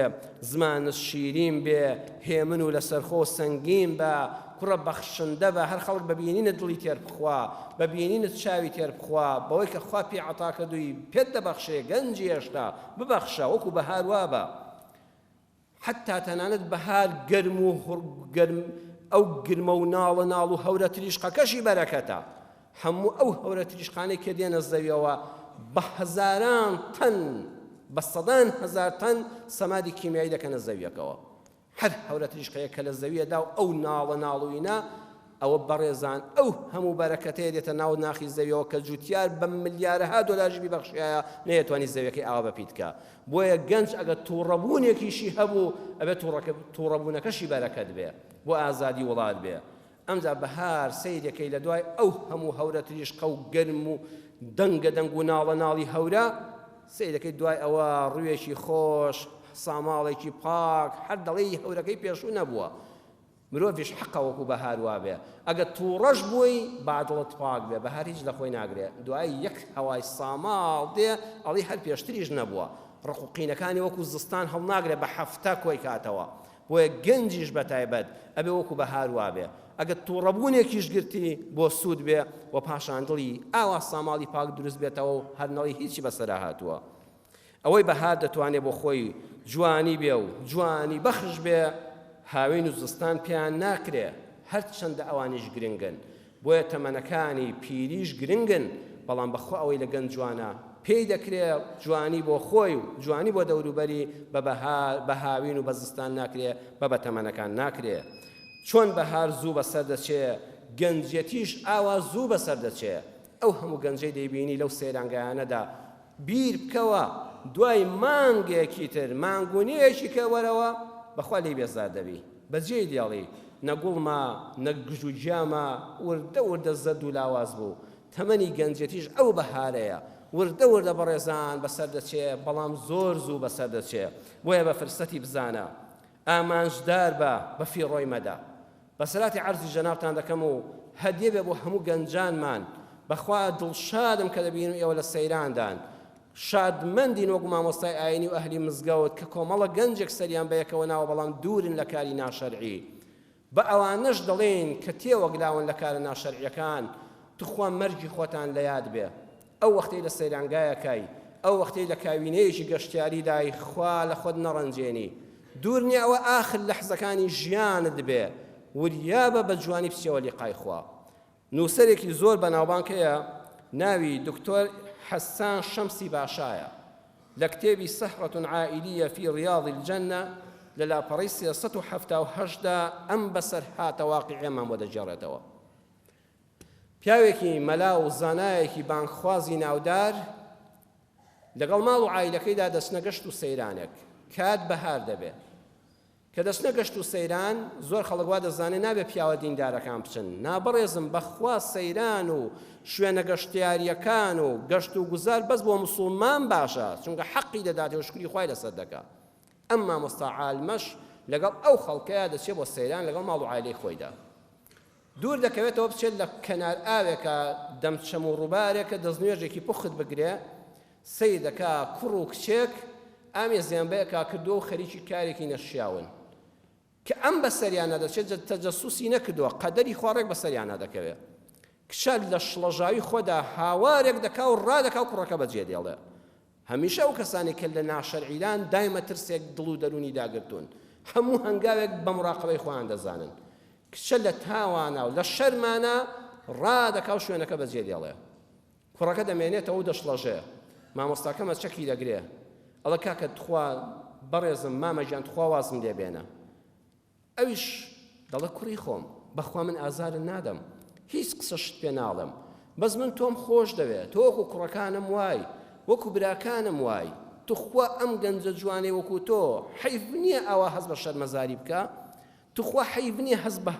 زمانت شیرین بێ، هێمن و لەسەرخۆ و سەنگین بە، کوڕە بەخشندە بە، هەر خەڵک بە بینینت دڵی تێر بخوا، بە بینینت چاوی تێر بخوا، بەوەی کە خوا پێی عەتا کردووی پێت دەبەخشێ، گەنجی هێشتا، ببەخشە، وەکو بەهار وابە. حەتتا تەنانەت بەهار گەرم و گەرم ئەو گرمە و ناڵە ناڵ و هەورە تریشقەکەشی بەرەکەتە هەموو ئەو هەورە تریشقانەی کە دێنە زەویەوە بە هەزاران تەن بە سەدان هەزار تەن سەمادی کیمیایی دەکەنە زەویەکەوە هەر هەورە تریشقەیە کە لە زەویەدا و ئەو ناڵە ناڵوینە ئەوە بەڕێزان ئەو هەموو بەرەکەتەیە دێتە ناو ناخی زەویەوە کە جوتیار بە ملیارەها دۆلارش بیبەخشیایە نەیەتوانی زەویەکەی ئاوا بەپیت کا. بۆیە گەنج ئەگەر توڕەبوونێکیشی هەبوو ئەبێ توڕەبوونەکەشی بەرەکەت بێ بۆ ئازادی وڵات بێ. ئەمجا بەهار سەیرەکەی لە دوای ئەو هەموو هەورە تریشقە و گەرم و دەنگە دەنگ و ناڵە ناڵی هەورە، سەیرەکەی دوای ئەوە ڕووێکی خۆش، ساماڵێکی پاک، هەر دەڵێی هەورەکەی پێشوو نەبووە. مرۆڤیش حەقە وەکو بەهار وابێ. ئەگەر تووڕەش بووی با دڵت پاک بێ، بەهار هیچ لە خۆی ناگرێ. دوایی یەک هەوای ساماڵ دێ ئەڵێی هەر پێشتریش نەبووە. ڕق و قینەکانی وەکو زستان هەڵناگرێ بە هەفتە کۆی کاتەوە. بۆیە گەنجیش بەتایبەت ئەبێ وەکو بەهار وابێ ئەگەر توڕەبوونێکیش گرتی بۆ سوود بێ و پاشان دڵی ئاوا ساماڵی پاک دروست بێتەوە و هەر نەڵی هیچی بەسەرا هاتووە. ئەوەی بەهار دەتوانێ بۆ خۆی جوانی بێ و جوانی بەخش بێ هاوین و زستان پێیان ناکرێ هەرچەندە ئەوانیش گرنگن. بۆیە تەمەنەکانی پیریش گرنگن، بەڵام بەخوا ئەوەی لە گەنج جوانە پێی دەکرێ جوانی بۆ خۆی و جوانی بۆ دەوروبەری بە بەهار بە هاوین و بە زستان ناکرێ بە بە تەمەنەکان ناکرێ. چۆن بەهار زوو بەسەر دەچێ گەنجیەتیش ئاوا زوو بەسەر دەچێ. ئەو هەموو گەنجەی دەیبینی لەو سەیرانگایانەدا بیر بکەوە دوای مانگێکی تر مانگ و نیوێکی کە وەرەوە بەخوا لێی بێزار دەبی بەجێی دێڵی نە گوڵ ما نە گژ و گیا ما وردە وردە زەرد و لاواز بوو تەمەنی گەنجێتیش ئەو بەهارەیە وردە وردە بەڕێزان بەسەر دەچێ بەڵام زۆر زوو بەسەر دەچێ بۆیە بە فرسەتی بزانە ئامانجدار بە بە فیڕۆی مەدە. بەسەراتی عەرزی جەنابتان دەکەم و هەدیە بێ بۆ هەموو گەنجانمان، بەخوا دڵشادم کە دەبینم ئێوە لە سەیراندان. شادمەندین وەک مامۆستای ئاینی و ئەهلی مزگەوت کە کۆمەڵە گەنجێک سەریان بەیەکەوە ناوە بەڵام دوورن لە کاری ناشەرعی. بە ئەوانەش دەڵێین کە تێوەگلاون لە کارە ناشەرعیەکان توخوا مەرگی خۆتان لە یاد بێ. ئەو وەختەی لە سەیرانگایەکای، ئەو وەختەی لە کاوینەیەکی گەشتیاریدای خوا لە خۆت نەڕەنجێنی. دوور نیە ئەوە ئاخر لەحزەکانی ژیانت بێ. وریابە بە جوانی بچیەوە لیقای خوا. نووسەرێکی زۆر بەناوبانگ هەیە ناوی دکتۆر حەسان شەمسی باشایە. لە کتێبی سهرة عائلیە فی ریاض الجنە لە لاپەڕەی 378 دا ئەم بەسەرهاتە واقیعیەمان بۆ دەگێڕێتەوە. پیاوێکی مەلا و زانایەکی بانگخوازی ناودار لەگەڵ ماڵ و عایلەکەیدا دەچنە گەشت و سەیرانێک. کات بەهار دەبێ. کە دەچنە گەشت و سەیران زۆر خەڵک وا دەزانێ نابێ پیاوە دیندارەکان بچن. نا بەڕێزم بەخوا سەیران و شوێنە گەشتیارییەکان و گەشت و گوزار بەس بۆ موسوڵمان باشە چونکە حەقی دەداتێ و شوکری خوای لەسەر دەکا. ئەم مامۆستا عالمەش لەگەڵ ئەو خەڵکەیا دەچێ بۆ سەیران لەگەڵ ماڵ و عایلەی خۆیدا. دوور دەکەوێتەوە بچێت لە کەنار ئاوێکا دەم چەم و ڕووبارێکە دەستنوێژێکی پوخت بگرێ، سەیر دەکا کوڕ و کچێک ئامێزیان بەیەکا کردووە و خەریکی کارێکی نەشیاون. کە ئەم بەسەریانا دەچێت تەجەسوسی نەکردووە، قەدەری خوا ڕێک بەسەریانا دەکەوێ. کچە لە شڵەژاوی خۆدا هاوارێک دەکا و ڕادەکا و کوڕەکە بەجێ دێڵێ. هەمیشە ئەو کەسانەی کە لە ناشەرعیدان دایمە ترسێک دڵ و دەروونی داگرتوون هەموو هەنگاوێک بە مراقەبەی خۆیان دەزانن. کچە لە تاوانا و لە شەرمانا ڕادەکا و شوێنەکە بەجێ دێڵێ. کوڕەکە دەمێنێتەوە و دەشڵەژێ. مامۆستاکەمە چەکی دەگرێ. ئەڵێ کاکە تخوا بەڕێزم مامە گیان تخوا وازم لێ بێنە. ئەویش دەڵێ کوڕی خۆم بەخوا من ئازارت نادەم هیچ قسەشت پێ ناڵێم بەس من تۆم خۆش دەوێ تۆ وەکو کوڕەکانم وای وەکو براکانم وای توخوا ئەم گەنجە جوانەی وەکو تۆ حەیف نییە ئاوا هەست بە شەرمەزاری بکا توخوا حەیف نییە هەست بە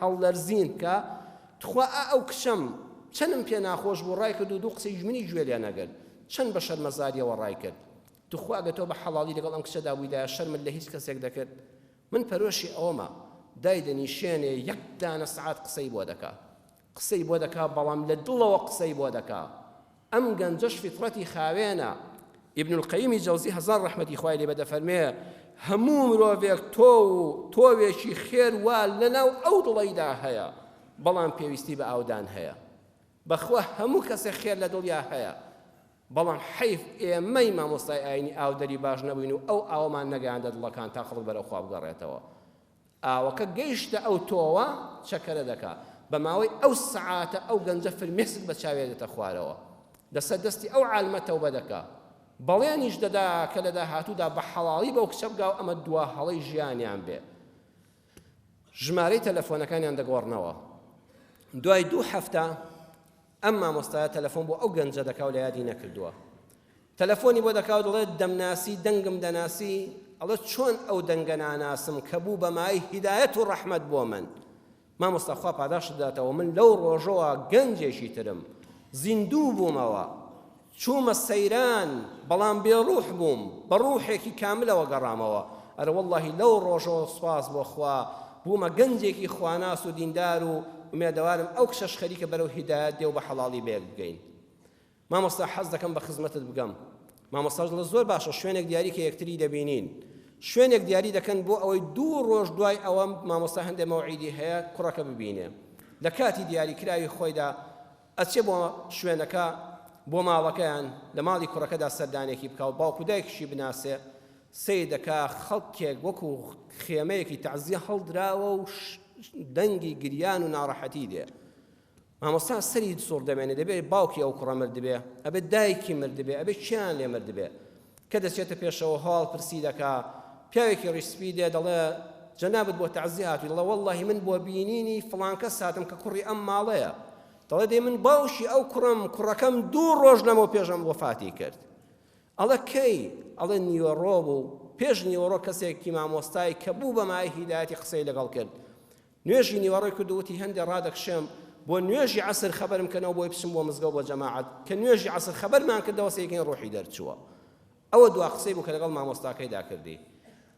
هەڵلەرزین بکا تخوا ئا ئەو کچەم چەنم پێ ناخۆش بوو ڕای کرد و دوو قسەی منی گوێ لێ نەگرت چەند بە شەرمەزاریەوە ڕای کرد توخوا ئەگەر تۆ بە حەڵاڵی لەگەڵ ئەم کچەدا بوویدایە شەرمت لە هیچ کەسێک دەکرد؟ من پەرۆشی ئەوەمە دایدەنیشێنێ یەک دانە سەعات قسەی بۆ دەکا قسەی بۆ دەکا بەڵام لە دڵەوە قسەی بۆ دەکا ئەم گەنجەش فیتڕەتی خاوێنە ابن القیمی جەوزی هەزار ڕەحمەتی خوای لێ بێ دەفەرمێ هەموو مرۆڤێک تۆ و تۆوێکی خێر وا لەناو ئەو دڵەیدا هەیە بەڵام پێویستی بە ئاودان هەیە بەخوا هەموو کەسێک خێر لە دڵیا هەیە بەڵام حەیف ئێمەی مامۆستای ئاینی ئاودەری باش نەبووین و ئەو ئاوەمان نەگەیاندە دڵەکان تا خەڵک بەرەو خوا بگەڕێتەوە. ئاوەکە گەیشتە ئەو تۆوە چەکەرە دەکا. بە ماوەی ئەو سەعاتە ئەو گەنجە فرمێسک بە چاویا دێتە خوارەوە. لەسەر دەستی ئەو عالمە تەوبە دەکا. بەڵێنیش دەدا کە لە داهاتوودا بە حەڵاڵی بەو کچە بگا و ئەمە دوا هەڵەی ژیانیان بێ. ژمارەی تەلەفۆنەکانیان دەگۆڕنەوە. دوای دوو هەفتە ئەم مامۆستایە تەلەفۆن بۆ ئەو گەنجە دەکا و لە یادی نەکردووە. تەلەفۆنی بۆ دەکا و دەڵێت دەمناسی دەنگم دەناسی؟ ئەڵێ چۆن ئەو دەنگە ناناسم کە بوو بە مایەی هیدایەت و ڕەحمەت بۆ من. مامۆستا خوا پاداشتت بداتەوە من لەو ڕۆژەوە گەنجێکی ترم. زیندوو بوومەوە، چوومە سەیران، بەڵام بێ ڕوح بووم، بە ڕوحێکی کاملەوە گەڕامەوە. ئەرە وەڵڵاهی لەو ڕۆژەوە سوپاس بۆ خوا، بوومە گەنجێکی خواناس و دیندار و ئومێدەوارم ئەو کچەش خەریکە بەرەو هیدایەت دێ و بە حەڵاڵی بەیەک بگەین. مامۆستا حەز دەکەم بە خزمەتت بگەم. مامۆستاش دەڵێ زۆر باشە شوێنێک دیاری کە یەکتری دەبینین. شوێنێک دیاری دەکەن بۆ ئەوەی دوو ڕۆژ دوای ئەوە مامۆستا هەندێ مەوعیدی هەیە کوڕەکە ببینێ. لە کاتی دیاری کراوی خۆیدا ئەچێ بۆ شوێنەکە بۆ ماڵەکەیان لە ماڵی کوڕەکەدا سەردانێکی بکا و باوک و دایکیشی بناسێ سەیر دەکا خەڵکێک وەکو خێمەیەکی تەعزیە هەڵدراوە و دەنگی گریان و ناڕەحەتی دێ. مامۆستا سەری سوڕ دەمێنێ دەبێ باوکی ئەو کوڕە مردبێ ئەبێ دایکی مردبێ ئەبێ کێیان لێ مردبێ کە دەچێتە پێشەوە هەواڵ پرسی دەکا پیاوێکی ڕیش سپی دێ دەڵێ جەنابت بۆ تەعزیە هاتووی دەڵێ وەڵڵاهی من بۆ بینینی فڵان کەس هاتم کە کوڕی ئەم ماڵەیە دەڵێ دەی من باوکی ئەو کوڕم کوڕەکەم دوو ڕۆژ لەمەو پێشم وەفاتی کرد ئەڵێ کەی؟ ئەڵێ نیوەڕۆ بوو پێش نیوەڕۆ کەسێکی مامۆستای کە بوو بە مایەی هیدایەتی قسەی لەگەڵ کرد نوێژی نیوەڕۆی کرد و وتی هەندێ ڕادەکشێم بۆ نوێژی عەسر خەبەرم کەنەوە بۆی بچم بۆ مزگەوت بۆ جەماعەت کە نوێژی عەسر خەبەرمان کردەوە سەیرکەین ڕۆحی دەرچووە ئەوە دوا قسەی بوو کە لەگەڵ مامۆستاکەیدا کردی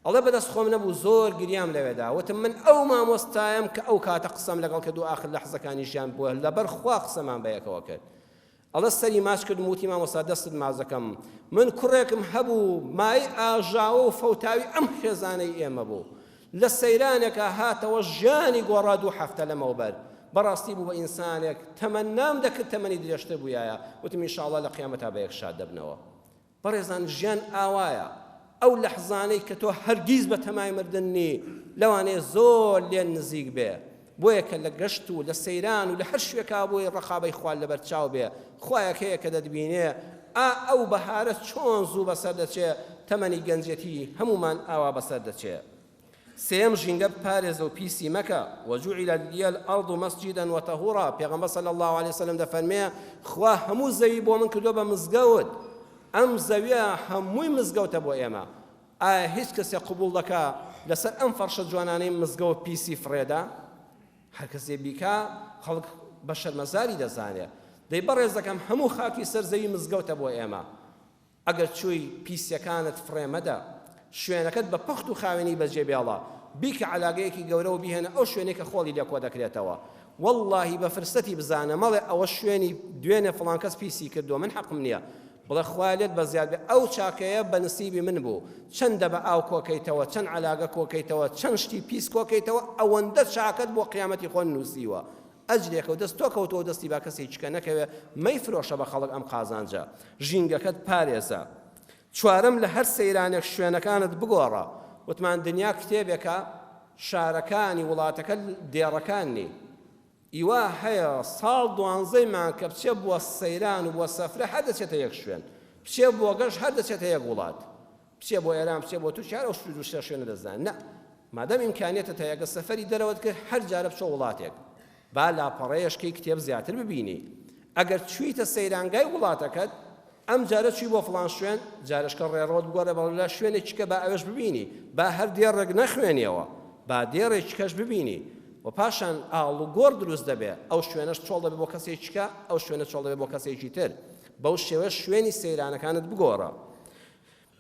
ئەڵێ بەدەست خۆم نەبوو زۆر گریام لەوێدا وتم من ئەو مامۆستایم کە ئەو کاتە قسەم لەگەڵ کرد و ئاخر لەحزەکانی ژیان بووە لەبەر خوا قسەمان بەیەکەوە کرد ئەڵێ سەری ماچ کردم وتی مامۆستا دەستت ماچ دەکەم من کوڕێکم هەبوو مایەی ئاژاوە و فەوتاوی ئەم خێزانەی ئێمە بوو لە سەیرانێکا هاتەوە ژیانی گۆڕا دوو هەفتە لەمەوبەر بەڕاستی بوو بە ئینسانێک تەمەنام دەکرد تەمەنی درێژتر بوویایە وتم ئینشاڵڵا لە قیامەتا بە یەک شاد دەبنەوە بەڕێزان ژیان ئاوایە ئەو لەحزانەی کە تۆ هەرگیز بە تەمای مردن نی لەوانەیە زۆر لێن نزیک بێ بۆیە کە لە گەشت و لە سەیران و لە هەر شوێکا بۆی ڕەقابەی خوا لەبەر چاو بێ خوایەک هەیە کە دەتبینێ ئا ئەو بەهارە چۆن زوو بەسەر دەچێ تەمەنی گەنجێتی هەموومان ئاوا بەسەر دەچێ. سێیەم ژینگە بپارێزە و پیسی مەکە، وجعلت لی الارض مسجدا وطهورا، پێغەمبەر صلی اللە علیە وسلم دەفەرمێ خوا هەموو زەوی بۆ من کردووە بە مزگەوت، ئەم زەویە هەمووی مزگەوتە بۆ ئێمە، ئایا هیچ کەسێک قبوڵ دەکا لەسەر ئەم فەڕشە جوانانەی مزگەوت پیسی فڕێدا؟ هەر کەسێ بیکا خەڵک بە شەرمەزاری دەزانێ. دەی بەڕێزەکەم هەموو خاکی سەر زەوی مزگەوتە بۆ ئێمە، ئەگەر چووی پیسیەکانت فڕێ مەدە، شوێنەکەت بە پوخت و خاوێنی بەجێ بێڵە، بیکە عەلاگەیەکی گەورە و بیهێنە ئەو شوێنەی کە خۆڵی لێ کۆدەکرێتەوە. وەڵڵاهی بە فرسەتی بزانە، مەڵێ ئەوە شوێنی دوێنێ فڵان کەس پیسی کردووە من حەقم نییە. بڵێ خوایە لێت بەزیاد بێ ئەو چاکەیە بە نسیبی من بوو. چەندە بە ئاو کۆکەیتەوە، چەند عەلاگە کۆکەیتەوە، چەند شتی پیس کۆکەیتەوە، ئەوەندە چاکەت بۆ قیامەتی خۆت نووسیوە. ئەجرێکە و دەست تۆ کەوتووە و دەستی با کەسێکی کە نەکەوێ مەیفرۆشە بە خەڵک ئەم قازانجە ژینگەکەت پارێزە چوارەم لە هەر سەیرانێک شوێنەکانت بگۆڕە وتمان دنیا کتێبێکە شارەکانی وڵاتەکە دێڕەکان نی ئیوا هەیە ساڵ دوانزەی مان کە بچێ بۆ سەیران و بۆ سەفرە هەر دەچێتە یەک شوێن بچێ بۆ گەشت هەر دەچێتە یەک وڵات بچێ بۆ ئێران بچێ بۆ تورکیا هەر ئەو شت و شتە شوێنە دەزانن نا مادەم ئیمکانیەتت هەیە گەر سەفەری دەرەوەت کرد هەر جارە بچۆ وڵاتێک با لاپەڕەیەشکەی کتێب زیاتر ببینی ئەگەر چویتە سەیرانگای وڵاتەکەت ئەم جارە چوی بۆ فڵان شوێن جارشکە ڕێڕەوت بگۆڕێ بەڵێ لە شوێنێکی کە با ئەوێش ببینی با هەر دێڕێک نەخوێنیەوە با دێڕێکی کەش ببینی و پاشان ئاڵوگۆڕ دروست دەبێ ئەو شوێنەش چۆڵ دەبێ بۆ کەسێکی کە ئەو شوێنە چۆڵ دەبێ بۆ کەسێکی تر بەو شێوەیە شوێنی سەیرانەکانت بگۆڕە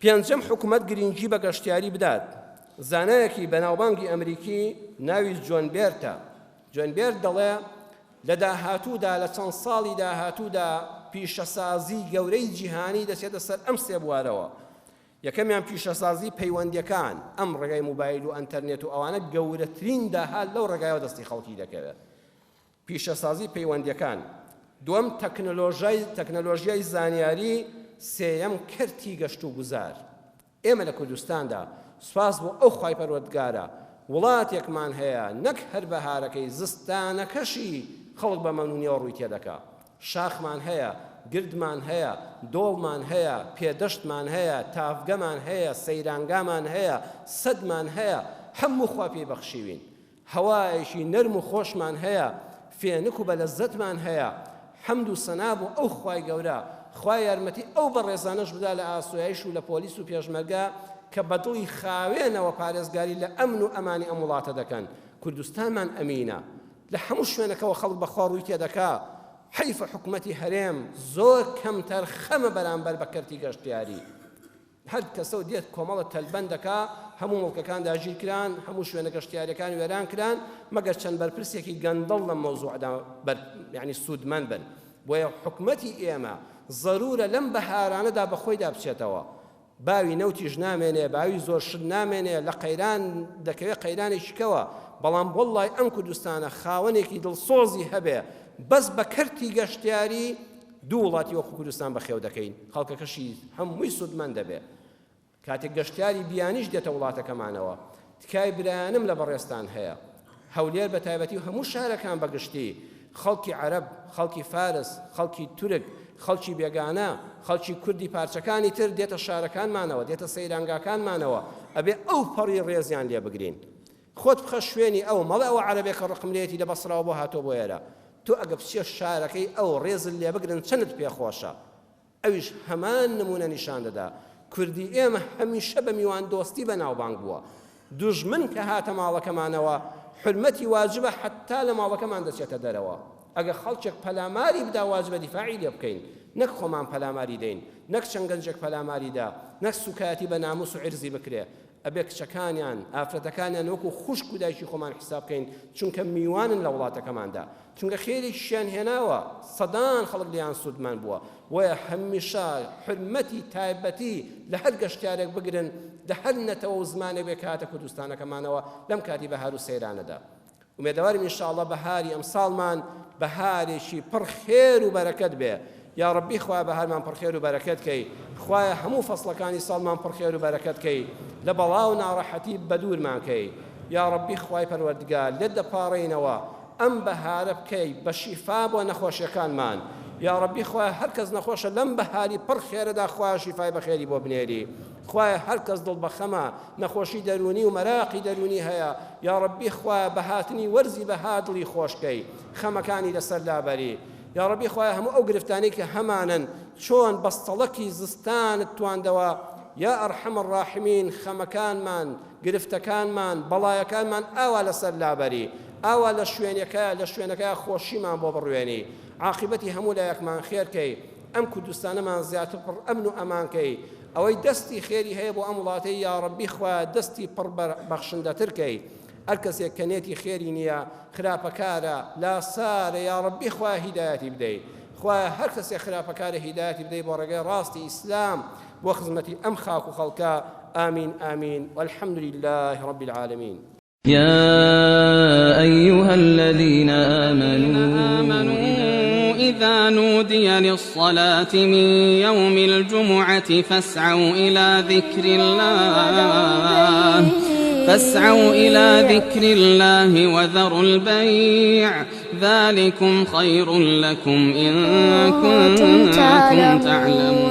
پێنجەم، حکومەت گرنگی بە گەشتیاری بدات. زانایەکی بەناوبانگی ئەمریکی ناوی جۆن بێرتە. جۆن بێرت دەڵێ، لە داهاتوودا، لە چەند ساڵی داهاتوودا پیشەسازی گەورەی جیهانی دەچێتە سەر ئەم سێ بوارەوە. یەکەمیان پیشەسازی پەیوەندییەکان، ئەم ڕێگای موبایل و ئەنتەرنێت و ئەوانە گەورەترین داهات لەو ڕێگایەوە دەستی خەڵکی دەکەوێت. پیشەسازی پەیوەندییەکان، دووەم تەکنەلۆژای تەکنەلۆژیای زانیاری، سێیەم کەرتی گەشتوگوزار. ئێمە لە کوردستاندا سوپاس بۆ ئەو خوای پەروەردگارە وڵاتێکمان هەیە نەک هەر بەهارەکەی زستانەکەشی خەڵک بە مەمنونیەوە ڕووی تێدەکا. شاخمان هەیە، گردمان هەیە، دۆڵمان هەیە، پێدەشتمان هەیە، تاڤگەمان هەیە، سەیرانگامان هەیە، سەدمان هەیە، هەموو خوا پێی بەخشیوین. هەوایەکی نەرم و خۆشمان هەیە، فێنک و بەلەزەتمان هەیە، حەمد و سەنا بۆ ئەو خوای گەورە، خوا یارمەتی ئەو بەڕێزانەش بدا لە ئاسۆیایش و لە پۆلیس و پێشمەرگە کە بە دڵی خاوێنەوە پارێزگاری لە ئەمن و ئەمانی ئەم وڵاتە دەکەن، کوردستانمان ئەمینە، لە هەموو شوێنەکەوە خەڵک بەخوا ڕووی تێدەکا. حەیفە حکومەتی هەرێم زۆر کەمتەرخەمە بەرامبەر بە کەرتی گەشتیاری. هەر کەسەو دێت کۆمەڵە تەلبەند دەکا، هەموو موڵکەکان داگیر کران، هەموو شوێنە گەشتیاریەکان وێران کران، مەگەر چەند بەرپرسێکی گەندەڵ لەم مەوزوعەدا بەر یانی سوودمەند بن. بۆیە حکومەتی ئێمە زەرورە لەم بەهارانەدا بە خۆیدا بچێتەوە. باوی نەوتیش نامێنێ، باوی زۆر شت نامێنێ، لە قەیران دەکەوێ قەیرانێکی کەوە، بەڵام وەڵڵای ئەم کوردستانە خاوەنێکی دڵسۆزی هەبێ بەس بە کەرتی گەشتیاری دوو وڵاتی وەکو کوردستان بەخێو دەکەین، خەڵکەکەشی هەمووی سوودمەند دەبێ. کاتێک گەشتیاری بیانیش دێتە وڵاتەکەمانەوە، تکای برایانم لە بەڕێزتان هەیە، هەولێر بە تایبەتی و هەموو شارەکان بە گشتی، خەڵکی عەرەب، خەڵکی فارس، خەڵکی تورک، خەڵکی بێگانە، خەڵکی کوردی پارچەکانی تر دێتە شارەکانمانەوە، دێتە سەیرانگاکانمانەوە، ئەبێ ئەو پەڕی ڕێزیان لێ بگرین. خۆت بخە شوێنی ئەو، مەڵێ ئەوە عەرەبێکە ڕقم لێیەتی لە بەسڕاوە بۆ هاتووە بۆ ئێرە. تۆ ئەگە بچیە شارەکەی ئەو ڕێزت لێ بگرن چەنت پێ خۆشە. ئەویش هەمان نموونە نیشان دەدا. کوردی ئێمە هەمیشە بە میواندۆستی بەناوبانگ بووە. دوژمن کە هاتە ماڵەکەمانەوە حورمەتی واجبە حەتتا لە ماڵەکەمان دەچێتە دەرەوە. ئەگە خەڵکێک پەلاماری بدا واجبە دیفاعی لێ بکەین نەک خۆمان پەلاماری دەین، نەک چەند گەنجێک پەلاماری دا، نەک سوکایەتی بە ناموس و عیرزی بکرێ. ئەبێ کچەکانیان، ئافرەتەکانیان وەکو خوشک و دایکی خۆمان حیساب بکەین، چونکە میوانن لە وڵاتەکەماندا، چونکە خێرێکیشیان هێناوە، سەدان خەڵک لێیان سوودمەند بووە، بۆیە هەمیشە حورمەتی تایبەتی لە هەر گەشتیارێک بگرن، لە هەر نەتەوە و زمانێک بێ کە هاتە کوردستانەکەمانەوە لەم کاتی بەهار و سەیرانەدا. ئومێدەوارم ان شاء اللە بەهاری ئەمساڵمان بەهارێکی پڕ خێر و بەرەکەت بێ یاڕەبی خوایە بەهارمان پڕ خێر و بەرەکەت کەی خوایە هەموو فەسڵەکانی ساڵمان پڕ خێر و بەرەکەت کەی لە بەڵا و ناڕەحەتی بەدوورمان کەی یاڕەبی خوای پەروەردگار لێت دەپاڕێینەوە ئەم بەهارە بکەی بە شیفا بۆ نەخۆشیەکانمان یاڕەبی خوایە هەر کەس نەخۆشە لەم بەهاری پڕ خێرەدا خوایە شیفای بەخێری بۆ بنێری خوایە هەر کەس دڵ بەخەمە نەخۆشی دەروونی و مەراقی دەروونی هەیە یاڕەبی خوایە بە هاتنی وەرزی بەهار دڵی خۆش کەی خەمەکانی لەسەر لابەری یاڕەبی خوایە هەموو ئەو گرفتانەی کە هەمانن چۆن بەستەڵەکی زستانت تواندەوە یا ارحم الراحمین خەمەکانمان گرفتەکانمان بەڵایەکانمان ئاوا لەسەر لابەری ئاوا لە شوێنەکە لە شوێنەکە خۆشیمان بۆ بڕوێنی عاقبەتی هەموو لایەکمان خێر کەی ئەم کوردستانەمان زیاتر پڕ ئەمن و ئەمان کەی ئەوەی دەستی خێری هەیە بۆ ئەم وڵاتەی یاڕەبی خوایە دەستی پڕ بەخشندەتر کەی هەر کەسێک کە نێتی خێری نییە خراپەکارە لاسارە یاڕەبی خوایە هیدایەتی بدەی خوایە هەر کەسێک خراپەکارە هیدایەتی بدەی بۆ ڕێگەی ڕاستی ئیسلام بۆ خزمەتی ئەم خاک و خەڵکە آمین آمین والحمد لله رب العالمین. يا أيها الذين آمنوا إذا نودي للصلاة من يوم الجمعة فاسعوا إلى ذكر الله فاسعوا إلى ذكر الله وذروا البيع ذلكم خير لكم إن كنتم تعلمون.